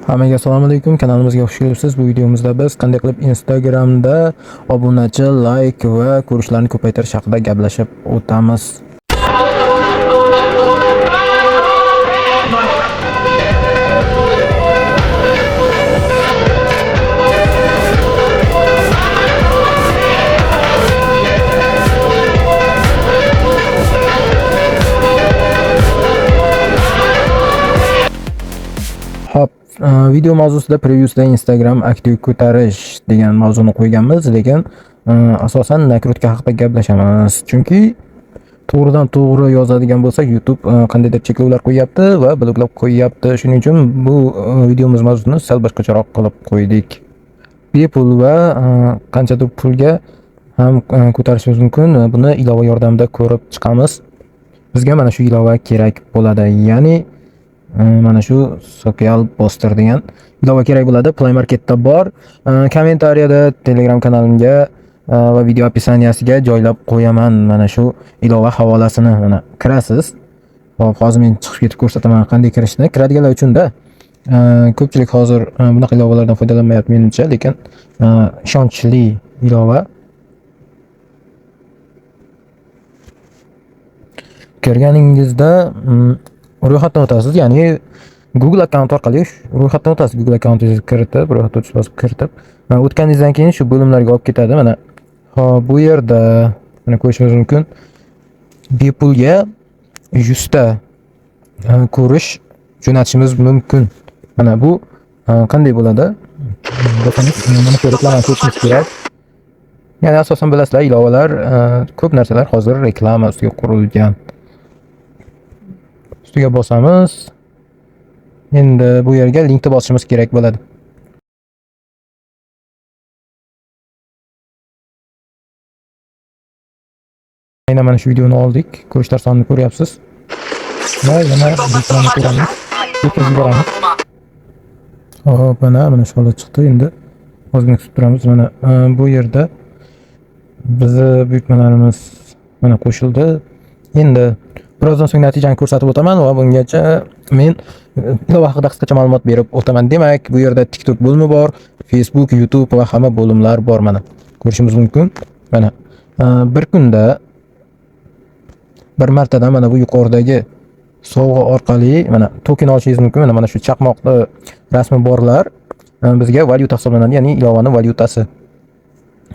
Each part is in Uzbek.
Hammaga assalomu alaykum. Kanalimizga xush kelibsiz. Bu videomizda biz qanday qilib Instagramda obunachi, like va ko'rishlarni ko'paytirish haqida gaplashib o'tamiz. Xo'p, video mavzusida previewsda Instagram aktiv ko'tarish degan mavzuni qo'yganmiz, lekin asosan nakrutka haqida gaplashamiz. Chunki to'g'ridan to'g'ri yozadigan bo'lsak, YouTube qandaydir cheklovlar qo'yyapti va bloklab qo'yyapti. Shuning uchun bu videomiz mavzusini sal boshqacharoq qilib qo'ydik. Bepul va qanchadir pulga ham ko'tarishimiz mumkin. Buni ilova yordamida ko'rib chiqamiz. Bizga mana shu ilova kerak bo'ladi. Ya'ni mana shu Social Poster degan ilova kerak bo'ladi. Play Marketda bor. Kommentariyada Telegram kanalimga va video описанияsiga joylab qo'yaman mana shu ilova havolasini. Mana kirasiz. Hop, hozir men chiqib ketib ko'rsataman qanday kirishni. Kiradiganlar uchun-da. Ko'pchilik hozir bunaqa ilovalardan foydalanmayapti menimcha, lekin ishonchli ilova. Kirganingizda ro'yxatdan o'tasiz, ya'ni Google akkaunt orqali ro'yxatdan o'tasiz. Google akkauntingizni kiritib, ro'yxatdan o'tish bosib kiritib, mana o'tganingizdan keyin shu bo'limlarga olib ketadi. Mana hop, bu yerda mana ko'rishingiz mumkin. Bepulga 100 ta ko'rish jo'natishimiz mumkin. Mana bu qanday bo'ladi? Bo'lsangiz, mana shu reklamani ko'rishingiz kerak. Ya'ni asosan bilasizlar, ilovalar, ko'p narsalar hozir reklama ustiga qurilgan. Ustiga bosamiz. Endi bu yerga linkni bosishimiz kerak bo'ladi. Aynan mana shu videoni oldik. Ko'rishlar sonini ko'ryapsiz. Va yana reklama ko'ramiz. Yetkazib yuboramiz. Hop, mana shu holat chiqdi. Endi ozgina kutib turamiz. Mana bu yerda bizni buyurtmalarimiz mana qo'shildi. Endi birozdan so'ng natijani ko'rsatib o'taman va bungacha men ilova haqida qisqacha ma'lumot berib o'taman. Demak, bu yerda TikTok bo'limi bor, Facebook, YouTube va hamma bo'limlar bor mana. Ko'rishimiz mumkin. Mana bir kunda bir martadan mana bu yuqoridagi sovg'a orqali mana token olishingiz mumkin. Mana shu chaqmoqni rasmi borlar bizga valyuta hisoblanadi, ya'ni ilovani valyutasi.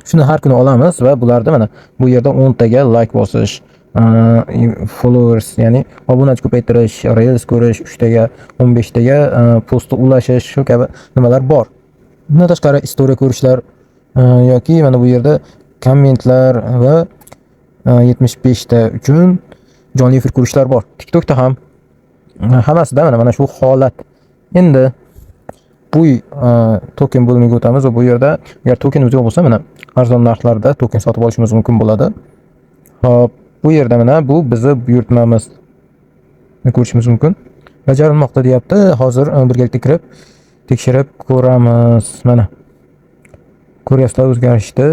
Shuni har kuni olamiz va bularda mana bu yerda 10 taga like bosish, followers, ya'ni obunachi ko'paytirish, reels ko'rish, 3 taga, 15 taga postni ulashish, shu kabi nimalar bor. Bundan tashqari istoriya ko'rishlar yoki mana bu yerda kommentlar va 75 ta uchun jonli efir ko'rishlar bor. TikTokda ham hammasida mana shu holat. Endi bu token bo'limiga o'tamiz va bu yerda agar tokenimiz yo'q bo'lsa, mana arzon narxlarda token sotib olishimiz mumkin bo'ladi. Xo'p, bu yerda mana bu bizni buyurtmamiz. Ko'rishimiz mumkin. Bajarilmoqda deyapti. Hozir birgalikda kirib tekshirib ko'ramiz. Mana ko'ryapsizlar o'zgarishni.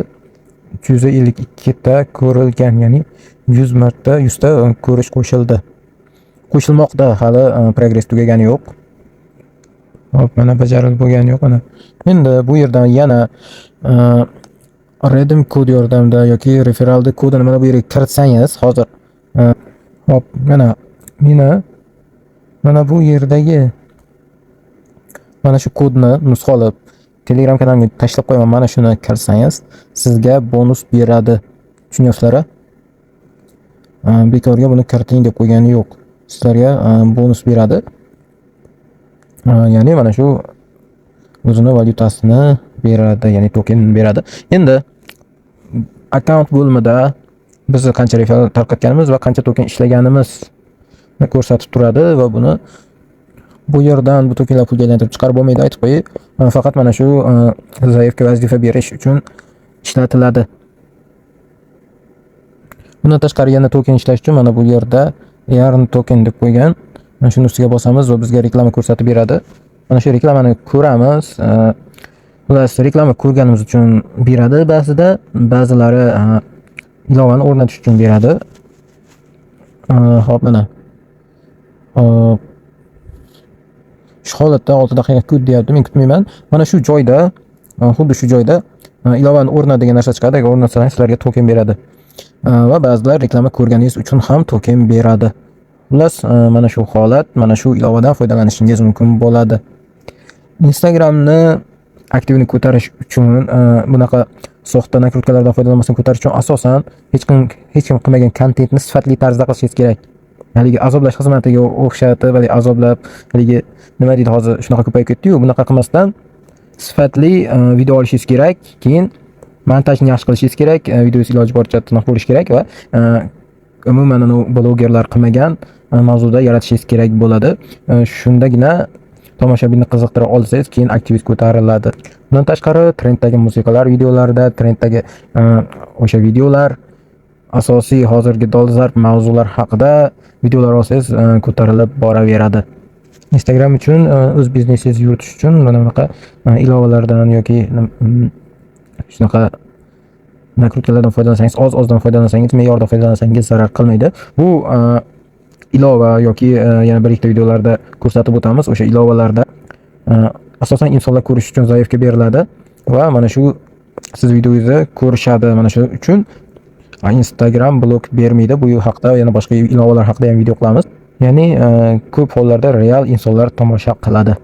352 ta ko'rilgan, ya'ni 100 marta 100 ta ko'rish qo'shildi. Qo'shilmoqda, hali progress tugagani yo'q. Hop, mana bajarilib bo'lgani yo'q mana. Endi bu yerdan yana redeem kod yordamida yoki referral kodini mana bu yerga kiritsangiz hozir hop, mana meni mana bu yerdagi mana shu kodni nusxa olib Telegram kanalimga tashlab qo'yaman. Mana shuni kiritsangiz sizga bonus beradi. Tushunyapsizlar-a? Bekorga buni kiriting deb qo'ygani yo'q. Sizlarga bonus beradi. Ya'ni mana shu o'zini valyutasini beradi, ya'ni token beradi. Endi akkaunt bo'limida biz qancha referral tarqatganimiz va qancha token ishlaganimizni ko'rsatib turadi va buni bu yerdan bu tokenlar pulga aylantirib chiqarib bo'lmaydi, aytib qo'yay. Faqat mana shu zaifga vazifa berish uchun ishlatiladi. Bundan tashqari yana token ishlash uchun mana bu yerda earn token deb qo'ygan. Mana shuni ustiga bosamiz va bizga reklama ko'rsatib beradi. Mana shu reklamani ko'ramiz. Xullas, reklama ko'rganimiz uchun beradi ba'zida, ba'zilari ilovani o'rnatish uchun beradi. Xo'p, mana. Hop. Shu holatda 6 daqiqa kut deyapti. Men kutmayman. Mana shu joyda, xuddi shu joyda ilovani o'rnat degan narsa chiqadi. Agar o'rnatsangiz, sizlarga token beradi. Va ba'zilar reklama ko'rganingiz uchun ham token beradi. Xullas, mana shu holat, mana shu ilovadan foydalanishingiz mumkin bo'ladi. Instagramni aktivini ko'tarish uchun, bunaqa soxta накрутка lardan foydalanmasdan ko'tarish uchun asosan hech kim qilmagan kontentni sifatli tarzda qilishingiz kerak. Haligi azoblash xizmatiga o'xshatib, haligi azoblab, haligi nima deydi, hozir shunaqa ko'payib ketdi-yu, bunaqa qilmasdan sifatli video olishingiz kerak. Keyin montajni yaxshi qilishingiz kerak, videongiz iloji boricha tiniq bo'lishi kerak va umuman anavi blogerlar qilmagan mavzuda yaratishingiz kerak bo'ladi. Shundagina tomoshabinni qiziqtira olsangiz, keyin aktivingiz ko'tariladi. Bundan tashqari, trenddagi musiqalar videolarda, trenddagi o'sha videolar, asosiy hozirgi dolzarb mavzular haqida videolar olsangiz, ko'tarilib boraveradi. Instagram uchun, o'z biznesingizni yuritish uchun mana bunaqa ilovalardan yoki shunaqa накрутка lardan foydalansangiz, oz-ozdan foydalansangiz, me'yorda foydalansangiz, zarar qilmaydi. Bu ilova yoki yana bir ikkita videolarda ko'rsatib o'tamiz. O'sha ilovalarda asosan insonlar ko'rish uchun заявка beriladi va mana shu siz videongizni ko'rishadi. Mana shu uchun Instagram blok bermaydi. Bu haqda yana boshqa ilovalar haqida ham video qilamiz. Ya'ni ko'p hollarda real insonlar tomosha qiladi.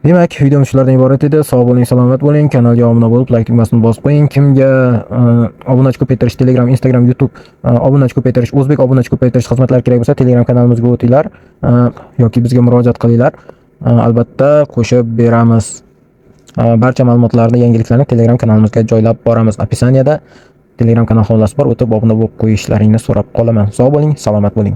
Demak, videom shulardan iborat edi. Sog' bo'ling, salomat bo'ling. Kanalga obuna bo'lib, like tugmasini bosib qo'ying. Kimga obunachi ko'paytirish, Telegram, Instagram, YouTube obunachi ko'paytirish, o'zbek obunachi ko'paytirish xizmatlari kerak bo'lsa, Telegram kanalimizga o'tinglar yoki bizga murojaat qilinglar. Albatta qo'shib beramiz. Barcha ma'lumotlarni, yangiliklarni Telegram kanalimizga joylab boramiz. Описание da Telegram kanal havolasi bor, o'tib obuna bo'lib qo'yishlaringni so'rab qolaman. Sog' bo'ling, salomat bo'ling.